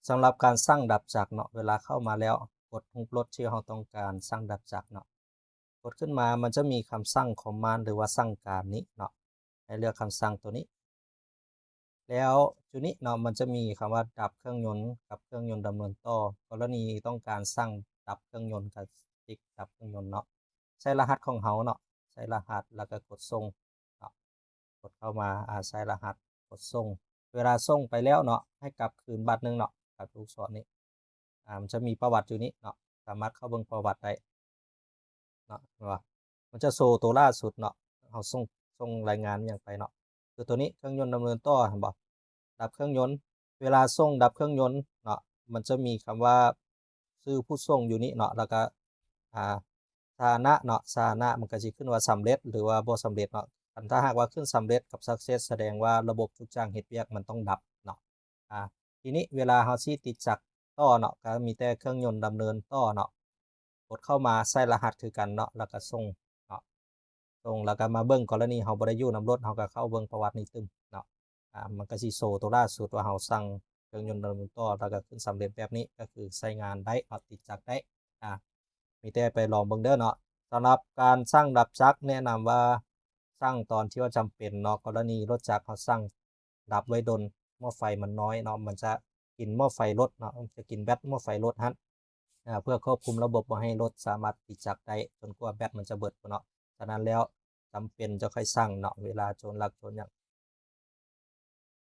ສຳລັບການສັ່ງດັບຈັກເນາະ, ເວລາເຂົ້າມາແລ້ວ ກົດຮູບລົດທີ່ເຮົາຕ້ອງການສັ່ງດັບຈັກເນາະ. ກົດຂຶ້ນມາ ມັນຈະມີຄຳສັ່ງຄອມມານ ຫຼືວ່າສັ່ງການນີ້ເນາະ, ໃຫ້ເລືອກຄຳສັ່ງໂຕນີ້. ແລ້ວຈຸດນີ້ເນາະ ມັນຈະມີຄຳວ່າດັບເຄື່ອງຍົນກັບເຄື່ອງຍົນດຳເນີນຕໍ່. ກໍລະນີຕ້ອງການສັ່ງດັບເຄື່ອງຍົນ ກໍຕິກດັບເຄື່ອງຍົນເນາະ. ໃສ່ລະຫັດຂອງເຮົາເນາະ, ໃສ່ລະຫັດ ແລ້ວກໍກົດສົ່ງເນາະ. ກົດເຂົ້າມາ ອາ ໃສ່ລະຫັດ ກົດສົ່ງ. ເວລາສົ່ງໄປແລ້ວເນາະ ໃຫ້ກັບຄືນບາດໜຶ່ງເນາະ, ກັບລູກສອນນີ້. ອາ ມັນຈະມີປະຫວັດຢູ່ນີ້ເນາະ, ສາມາດເຂົ້າເບິ່ງປະຫວັດໄດ້ເນາະ. ເຫັນບໍ່? ມັນຈະໂຊໂຕລ່າສຸດເນາະ, ເຮົາສົ່ງ ສົ່ງລາຍງານຫຍັງໄປເນາະ. ຄືໂຕນີ້ ເຄື່ອງຍົນດຳເນີນຕໍ່ ເຫັນບໍ່? ດັບເຄື່ອງຍົນ. ເວລາສົ່ງດັບເຄື່ອງຍົນເນາະ ມັນຈະມີຄຳວ່າຊື່ຜູ້ສົ່ງຢູ່ນີ້ເນາະ, ແລ້ວກໍ ອາ ສະຖານະເນາະ, ສະຖານະມັນກໍຊິຂຶ້ນວ່າສຳເລັດ ຫຼືວ່າບໍ່ສຳເລັດເນາະ. ຄັນຖ້າຫາກວ່າຂຶ້ນສຳເລັດກັບ success ສະແດງວ່າລະບົບທຸກຢ່າງເຮັດວຽກມັນຕ້ອງດັບເນາະ. ອາ ທີນີ້ເວລາເຮົາຊິຕິດຈັກຕໍ່ເນາະ ກໍມີແຕ່ເຄື່ອງຍົນດຳເນີນຕໍ່ເນາະ. ກົດເຂົ້າມາ ໃສ່ລະຫັດຄືກັນເນາະ ແລ້ວກໍສົ່ງເນາະ. ສົ່ງ ແລ້ວກໍມາເບິ່ງ ກໍລະນີເຮົາບໍ່ໄດ້ຢູ່ນຳລົດ ເຮົາກໍເຂົ້າເບິ່ງປະຫວັດນີ້ຕື່ມເນາະ. ອາ ມັນກໍຊິໂຊໂຕລ່າສຸດວ່າເຮົາສັ່ງເຄື່ອງຍົນດຳເນີນຕໍ່ ແລ້ວກໍຂຶ້ນສຳເລັດແບບນີ້ ກໍຄືໃຊ້ງານໄດ້ເນາະ, ຕິດຈັກໄດ້. ອາ ມີແຕ່ໄປລອງເບິ່ງເດີເນາະ. ສຳລັບການສັ່ງດັບຈັກ ແນະນຳວ່າສັ່ງຕອນທີ່ວ່າຈຳເປັນເນາະ, ກໍລະນີລົດຈັກເຮົາສັ່ງດັບໄວ້ດົນ ໝໍ້ໄຟມັນນ້ອຍເນາະ, ມັນຈະກິນໝໍ້ໄຟລົດເນາະ, ຈະກິນແບັດໝໍ້ໄຟລົດຫັ້ນ ອາ ເພື່ອຄວບຄຸມລະບົບບໍ່ໃຫ້ລົດສາມາດຕິດຈັກໄດ້ຈົນກວ່າແບັດມັນຈະເບິດພຸ້ນເນາະ. ສະນັ້ນແລ້ວ ຈຳເປັນຈັ່ງຄ່ອຍສັ່ງເນາະ, ເວລາໂຈນລັກໂຈນຫຍັງ